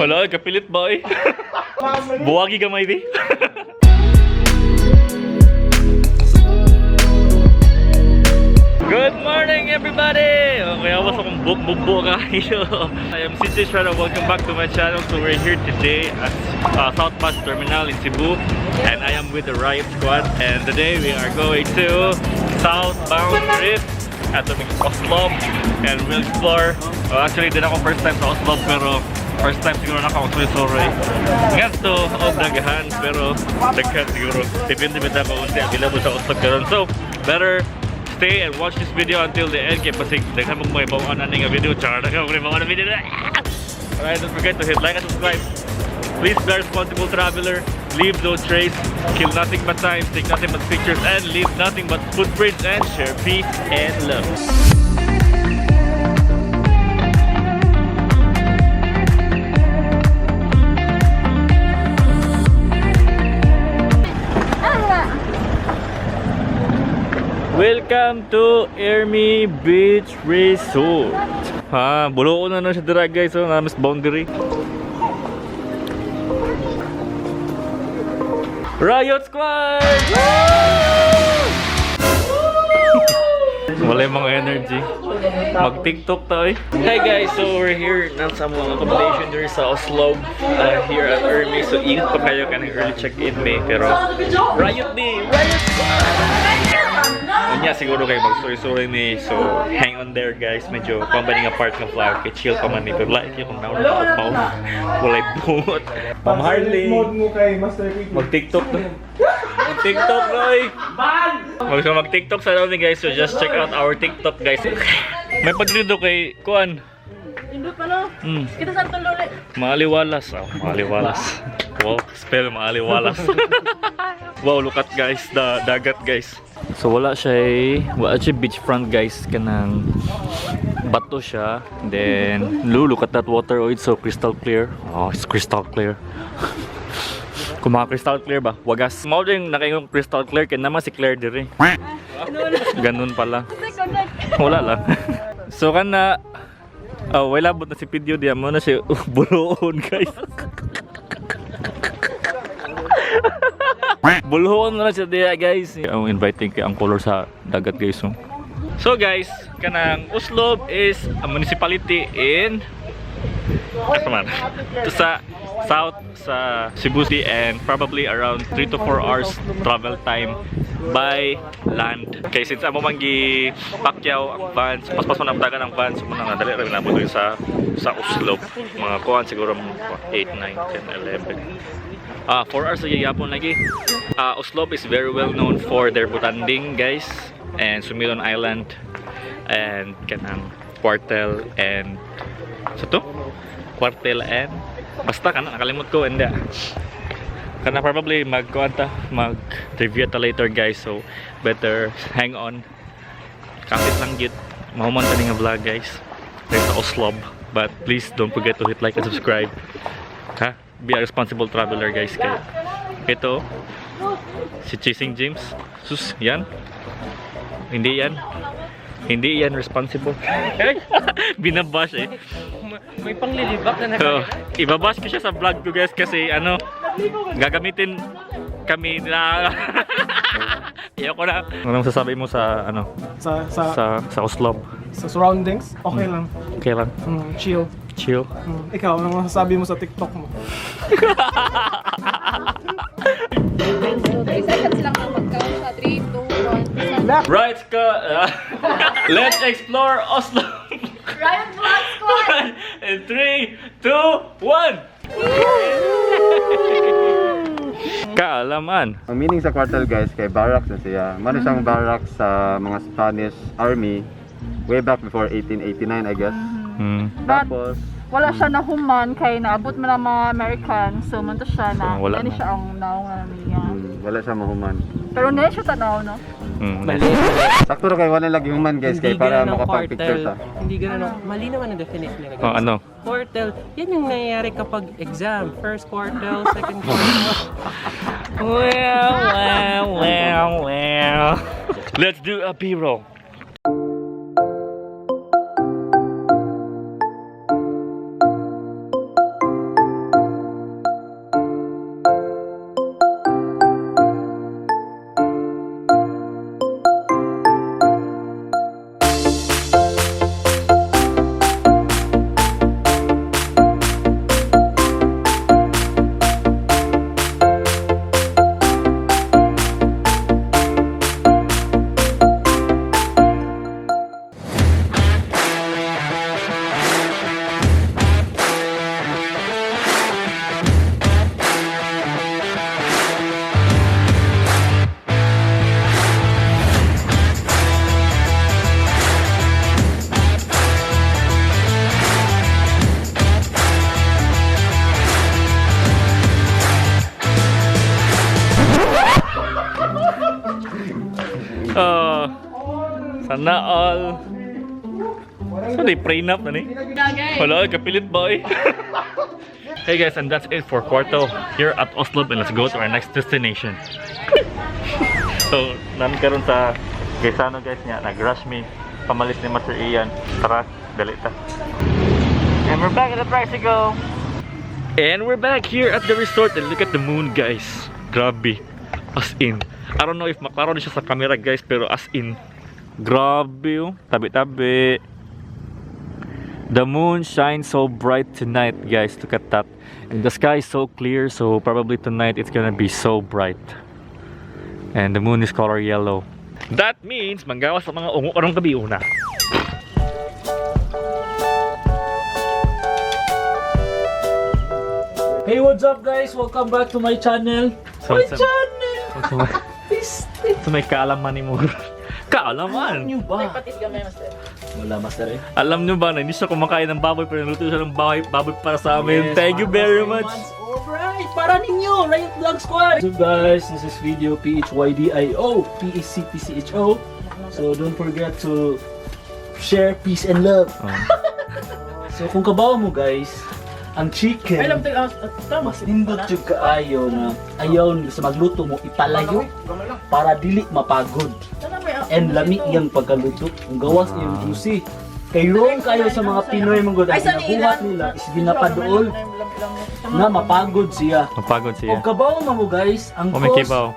Wala, kapilit ba eh? Buwagi gamay di. Good morning, everybody! Okay, awas akong buk-bukbo kayo. I am CJ Shredder. Welcome back to my channel. So we're here today at South Bus Terminal in Cebu. And I am with the Riot Squad. And today we are going to southbound trip at the Oslob. And we'll explore. Oh, actually, din ako first time sa Oslob, pero first time siguro na ako sa Soroy. Nga to, og daghan, pero daghan siguro. Depende ba ako unti available sa Oslob karon. So, better stay and watch this video until the end kay pasig daghan mo may bawaan ani nga video. Char, daghan mo may bawaan na video. Alright, don't forget to hit like and subscribe. Please be a responsible traveler. Leave no trace. Kill nothing but time. Take nothing but pictures. And leave nothing but footprints. And share peace and love. Welcome to Ermi Beach Resort. Ha, bulo ko na na siya dira, guys, oh, namis boundary. Riot Squad! Wala yung mga energy. Mag-TikTok tayo eh. Hi guys, so we're here na sa mga accommodation here sa Oslo, here at Ermi. So ingat pa kayo kanang early check-in may. Pero Riot ni! Riot Squad! Unya siguro kayo magsuroy-suroy ni. So hang on there, guys. Medyo pambaling nga part ng vlog. Kay chill pa man ni. Pero like yung kung nauna ako pa. Walay bungot. Ma'am Harley. Mode mo kay Master Quick. Mag-TikTok na. Mag-TikTok, Roy! Mag-TikTok sa namin, guys. So just check out our TikTok, guys. May pagrido kay Kuan. Indot pa no? Kita sa tulo ulit. Maaliwalas. Oh, maaliwalas. Wow, spell maaliwalas. Wow, look at guys, the dagat, guys. So wala siya eh. Wala siya beachfront, guys, kanang bato siya. Then look at that water. Oh, it's so crystal clear. Oh, it's crystal clear. Kung mga crystal clear ba? Wagas. Mao din nakaingong crystal clear kay naman si Claire dire. Ganun pala. Wala lang. So kana. Oh, wala labot na si Pidio diya mo na siya buloon, guys. Buloon na siya diya, guys. Ang inviting kay ang color sa dagat, guys. Oh. So guys, kanang Oslob is a municipality in asa man? To sa south sa Cebu City and probably around 3 to 4 hours travel time by land. Okay, since amo man gi pakyaw ang vans, paspas man ang tagan ang vans, so muna nga dali ra nabot sa Oslob. Mga kuan siguro mga 8, 9, 10, 11. Ah, 4 hours sa gihapon lagi. Ah, Oslob is very well known for their butanding, guys, and Sumilon Island and kanang Quartel and sa to? Quartel and basta kana nakalimot ko and kana probably mag ta, mag review ta later, guys, so better hang on, kapit lang gyud mahuman ta ni nga vlog, guys, there's sa Oslob, but please don't forget to hit like and subscribe, ha. Be a responsible traveler, guys, kay ito si Chasing James, sus, yan, hindi yan, hindi yan responsible. Binabash eh. May panglilibak na So, ibabash ko siya sa vlog ko, guys, kasi ano, gagamitin kami na ayoko na. Anong sasabi mo sa ano Sa sa Oslob? Sa surroundings, okay lang. Okay lang. Chill. Chill. Ikaw, anong masasabi mo sa TikTok mo? So, 3 seconds lang ang mag-count siya. 3, 2, 1. Right ka. Let's explore Oslo. Riot Vlog Squad! In 3, 2, 1. Kaalaman. Ang meaning sa quartel, guys, kay barracks na siya. Mano siyang barracks sa mga Spanish army way back before 1889, I guess. But Tapos, wala siya nahuman kay naabot man ang mga American. So, manto siya na. So, wala Yan na. siya ang naong na niya. Wala siya mahuman. Pero na siya tanaw, no? Mali, mali. Sakto ra kay wala lagi human, guys, kay Hindi para ganun ang makapag-picture quartel. ta. Hindi ganun ang, mali naman ang definition nila, guys. Oh, ano? Quartel, yan yung nangyayari kapag exam. First quartel, second quartel. Well, well, well, well. Let's do a B-roll. Sana all. So they prenup na ni? Wala, kapilit ba eh? Hey guys, and that's it for Quarto here at Oslob, and let's go to our next destination. So, namin karon sa Gaisano guys niya, nag-rush me. Pamalit ni Master Ian. Tara, dali ta. And we're back at the tricycle. And we're back here at the resort and look at the moon, guys. Grabe. As in. I don't know if maklaro na siya sa camera, guys, pero as in. Grabe oh. Tabi-tabi. The moon shines so bright tonight, guys. Look at that. And the sky is so clear, so probably tonight it's gonna be so bright. And the moon is color yellow. That means manggawas sa mga ungo karong gabi una. Hey, what's up guys? Welcome back to my channel. So, My sa- channel! So may kaalaman ni mo. Kaalaman? Alam nyo ba? Patis gamay, Master. Wala, master eh. Alam nyo ba na hindi siya kumakain ng baboy pero naluto siya ng baboy para sa amin. Yes, Thank you para very sa much. months. Alright, para ninyo, Riot Vlog Squad! So guys, this is video PHYDIO, PECTCHO. So don't forget to share peace and love. Oh. So kung kabaw mo guys, ang chicken, Ay, lamtag, tama. mas nindot jud kaayo na ayaw sa magluto mo ipalayo para dili mapagod. And lami iyang pagkaluto. Ang gawas iyang juicy. Kay wrong kayo sa mga Pinoy mong gud ang Ay, sa ginabuhat nila is ginapaduol na mapagod siya. Mapagod siya. Og kabaw man mo guys, ang Oh, may cause, kibaw.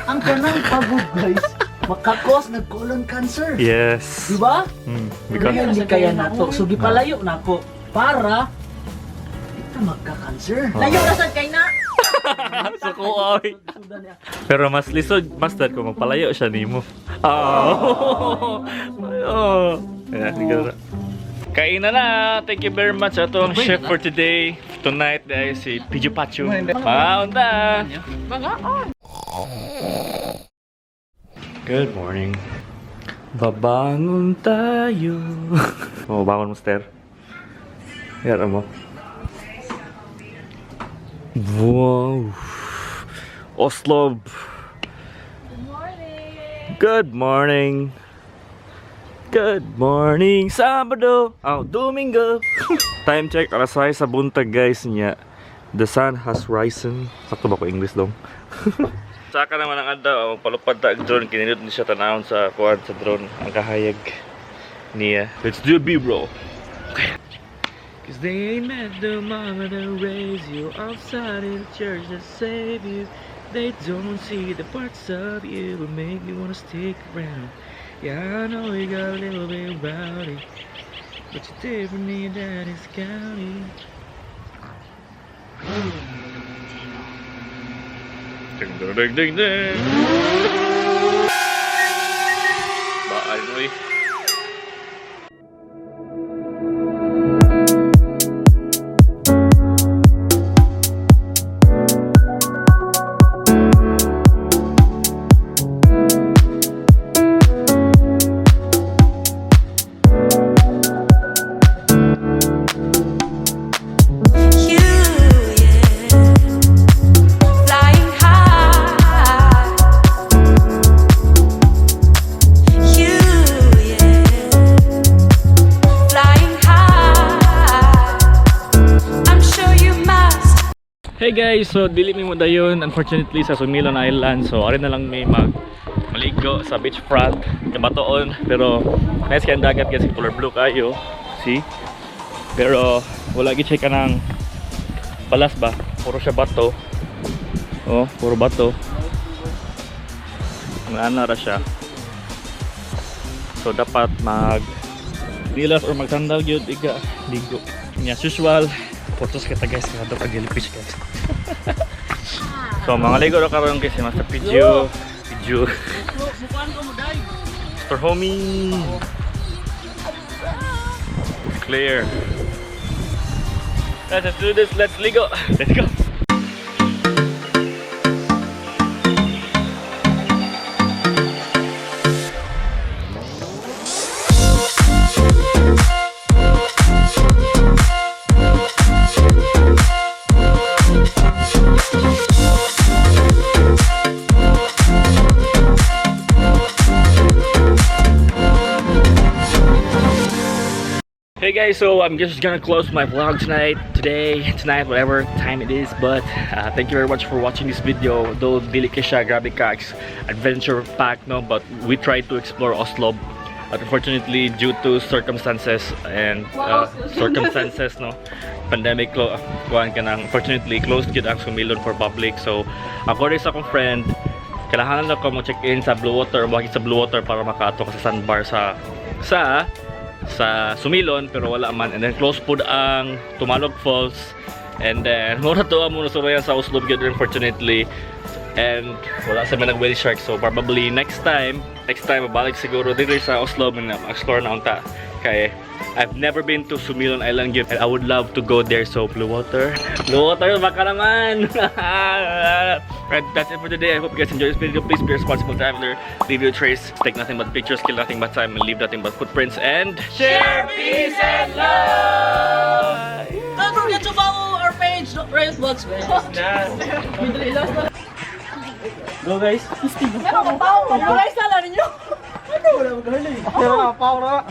ang kanang pagod guys, makakos ng colon cancer. Yes. Di ba? Because Kaya hindi kaya nato. So gipalayo nako para ito magka-cancer. Layo na sad kay na. Suko oy. Pero mas lisod, master kung magpalayo siya nimo. Oh. Oh. Yeah, sige na. Kain na na. Thank you very much atong chef for today. Tonight guys, si Piju Pachu. Maunta. Mga on. Good morning. Babangon tayo. Oh, bangon master. Yara mo. Wow. Oslob. Good morning. Good morning. Good morning, Sabado. Oh, Domingo. Time check, alas 6 sa buntag guys niya. The sun has risen. Sakto ba ko English dong? Saka naman ang adlaw, palupad ta ang drone kinindot ni siya tanawon sa kuan sa drone ang kahayag niya. Let's do a B-roll. Okay. 'Cause they met the mama that raised you outside in the church that saved you. They don't see the parts of you that make me wanna stick around. Yeah, I know you got a little bit rowdy, but you're different in your daddy's county. Ding ding ding ding ding. Bye, boy. You, yeah, flying high. You, yeah, flying high. I'm sure you must. Hey guys, so dili mi mo dayon unfortunately sa Sumilon Island. So ari na lang may mag maligo sa beachfront, Kabatoon, pero nice kay ang dagat kasi color blue kayo. See? Pero wala gid siya kanang balas ba? Puro siya bato. Oh, puro bato. Ang ra siya. So dapat mag nilas or magsandal gyud iga ligo. Nya as usual, photos kita guys, kada pag jellyfish guys. So mga ligo ra karon kay si Master Pidgeo, Pidgeo. Mr. Homie. Clear. Let's do this. Let's ligo. Let's go. Hey guys, so I'm just gonna close my vlog tonight, today, tonight, whatever time it is. But thank you very much for watching this video. Though dili kay siya grabe ka adventure pack, no, but we tried to explore Oslob. But unfortunately, due to circumstances and circumstances, no, pandemic, kuan ka nang, unfortunately, closed gyud ang Sumilon for public. So, according sa akong friend, kailangan lang ko mo check in sa Blue Water, mo sa Blue Water para makaato ka sa sandbar sa Sumilon, pero wala man. And then close pod ang Tumalog Falls and then mura to mo nasurayan sa Oslob gyud, unfortunately, and wala sa nag whale shark. So probably next time, next time mabalik siguro diri sa Oslob and explore na unta kay I've never been to Sumilon Island gyud and I would love to go there. So Blue Water, Blue Water, baka naman. Right, that's it for today. I hope you guys enjoyed this video. Please be a responsible traveler, leave your trace, take nothing but pictures, kill nothing but time, and leave nothing but footprints, and share peace and love. Don't forget to follow our page, Riot Vlogs. Go, guys. Pero matawa, wala sa ninyo. Pero na, power na.